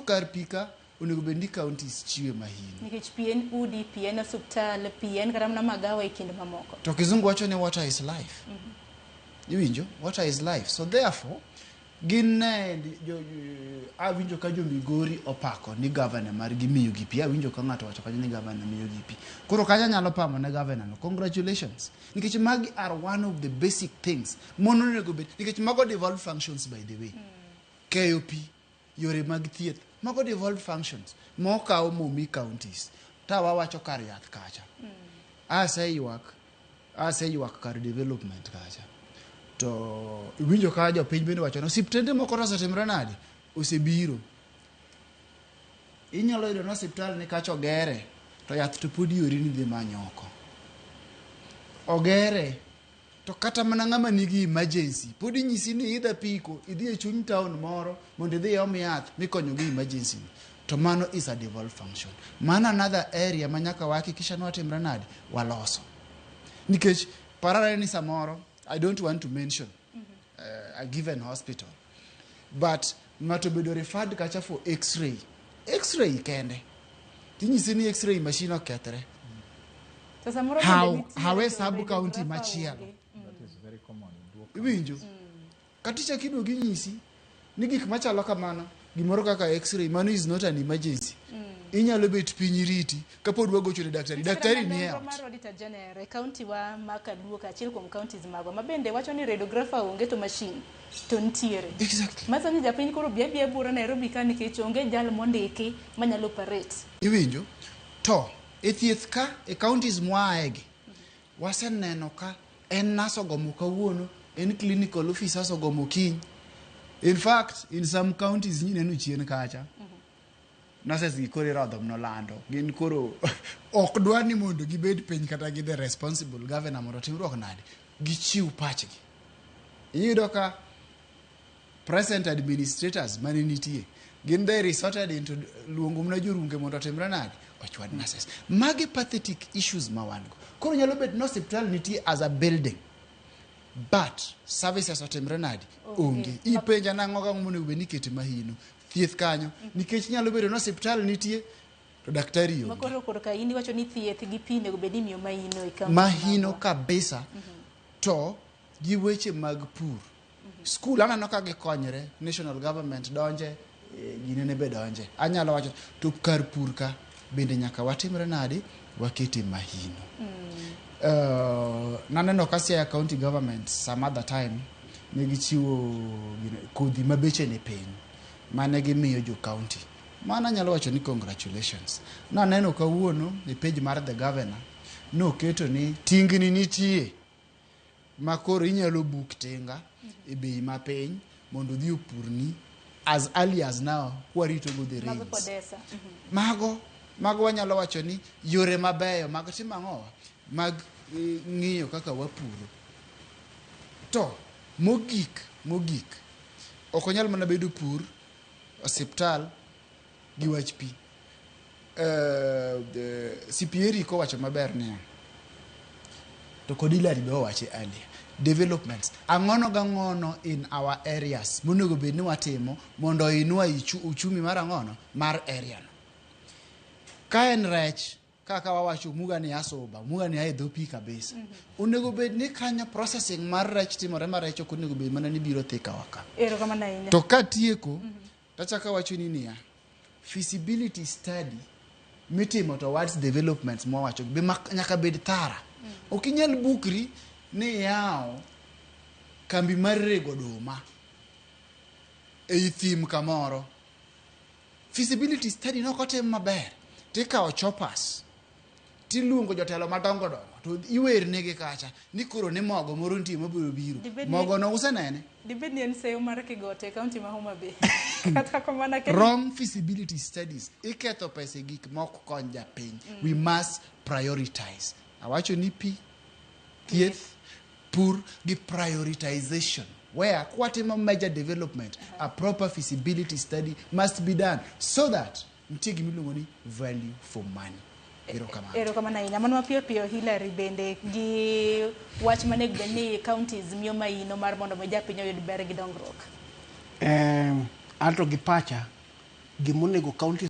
kar pi ka onego bed ni counties chiwe mahino. Nikech pi en udi, pi en osuptal, pi en kata mana magawa e kind mamoko. To kizungu wacho ni water is life. Iwinjo? Water is life. So therefore, gin ne awinjo ka jo Migori opako ni governor margi miyo gi pi. Awinjo ka ng'ato wacho kanyo ni governor miyo gi pi. Koro kanyo anyalo pamo ne governor no. Congratulations. Nikech magi are one of the basic things mono onego bed. Nikech mago devolved functions, by the way. Keyo pi, yore mag thieth, mago devolved functions mokaw momi counties. Ta wawacho kar yath kacha. Aseywak kar development kacha. To iwinjo ka jopiny bende wacho ni osiptende moko to osetimre nade? Osebiro. Inyalo yudo ni osiptal ni kacha ogere to yath to pod iori ni dhi many oko. Ogere to kata mana ng'ama nigi emergency pod inyisi ni idh apiko idhi e chuny town moro mondo idhi iom yath mikonyo gi emergency ni. To mano is a devolved function. Mano another area ma nyaka wahakikisha ni watimre nade? Waloso. Nikech parare ni samoro, I don't want to mention a given hospital, but ng'ato obedo referred kacha for x-ray. X-ray kende. Tinyisi ni x-ray machine okethre. To samoro bende nitiere Hawe to sub county radiographer machielo. onge. That is very common in Luo. Iwinjo? Kata ichak iduogo inyisi ni gik machalo kamano, gimoro kaka x-ray, mano is not an emergency. Inyalo bet piny riti kapod wagocho ne daktari. Daktari ni e Nonro ot. mar Auditor General e county wa ma Kaluo kaachiel kuom counties magwa ma bende wacho ni radiographer onge to machine to nitiere. Manyiso ni japiny koro bi abiya buora Nairobi ka nikech onge jal mondiki manyalo operate. Iwinjo? To e thieth ka e counties mwaaye gi waseneno ka en nurse ogomo kawuono, en clinical officers ogomo kiny. In fact, in some counties nyineno chien kacha. Nurses gi koro irodho nolando. Gin koro ok dwar ni mondo gibed piny kata gi the responsible governor mondo timruok nade. Gichiw pachgi. Iyudo ka present administrators mane nitie gin they resorted into luongo mana jorunge mondo otimre nade ochwad nurses. Magi pathetic issues ma wan go. Koro nyalo bet ni osiptal nitie as a building but services otimre nade? Onge. Ipenja nang'o gang'o monego bed ni ikete mahino thieth kanyo nikech nyalo bedo ni osiptal nitie to daktari onge. Makoro korka in iwacho ni thieth gi pi onego bed ni imiyo mahino e county Mahino magwa. Kabisa. To gi weche mag pur. School aneno ka gikonyre, national government donje, ginene be donje. Anyalo wacho to kar pur ka bende nyaka watimre nade? Wakete mahino. Naneno ka Siaya County government some other time ne gichiwo kodhi ma beche ni piny mane gimiyo jo county. Mano anyalo wacho ni congratulations. Naneno kawuono e page mar the governor noketo ni tingni nitie ma koro inyalo book tinga e bei mapiny mondo odhi opurni as early as now kwarito go the Mago rains. Kodesa. Mago wanyalo wacho ni yore mabeyo mag timo ang'owa mag ng'iyo kaka wapuro. To mogik ok onyal mana bedo pur, osiptal gi wach pi. CPA Eric owacho maber niya, to kod Hilary be owache earlier, developments ang'ono gang'ono in our areas monego bed ni watimo mondo oinua uchumi mar ang'ono mar area no. Ka en rech, kaka wawacho Muga ni asuba, Muga ni ae dho pi kabisa. Onego bed ni kanyo processing mar rech timore ma rech ok onego bed mana ni biro thika wa ka. Erokamano ahinya. To katieko, tachako awacho ni niya, feasibility study mitimo towards developments mwawacho be nyaka bed thara. Ok inyal bukri ni iyawo kambi mar rego oduma ei thim kamoro. Feasibility study nok otim maber. Tikawo choppers, tiluongo jotelo madongo dongo to iwernegi kacha ni koro ni mogo moro nitie mabiro biro. Mogo no usenene? Dibed ni en seyo mar Kigote e county ma Homa Bay. Kata kamano Wrong feasibility studies. Iketho pesa e gik mok kony japiny. We must prioritize. Awacho ni pi, thieth, pur gi prioritization. Where kwatimo major development, a proper feasibility study must be done so that nitie gima iluongo ni value for money. Erokamano. Erokamano ahinya. Mano mapiyo piyo Hilary bende gi wach manego bed ni counties miyo maino mar mondo mi japiny oyud ber gi dongruok. Anto gi pacha Gimonego county.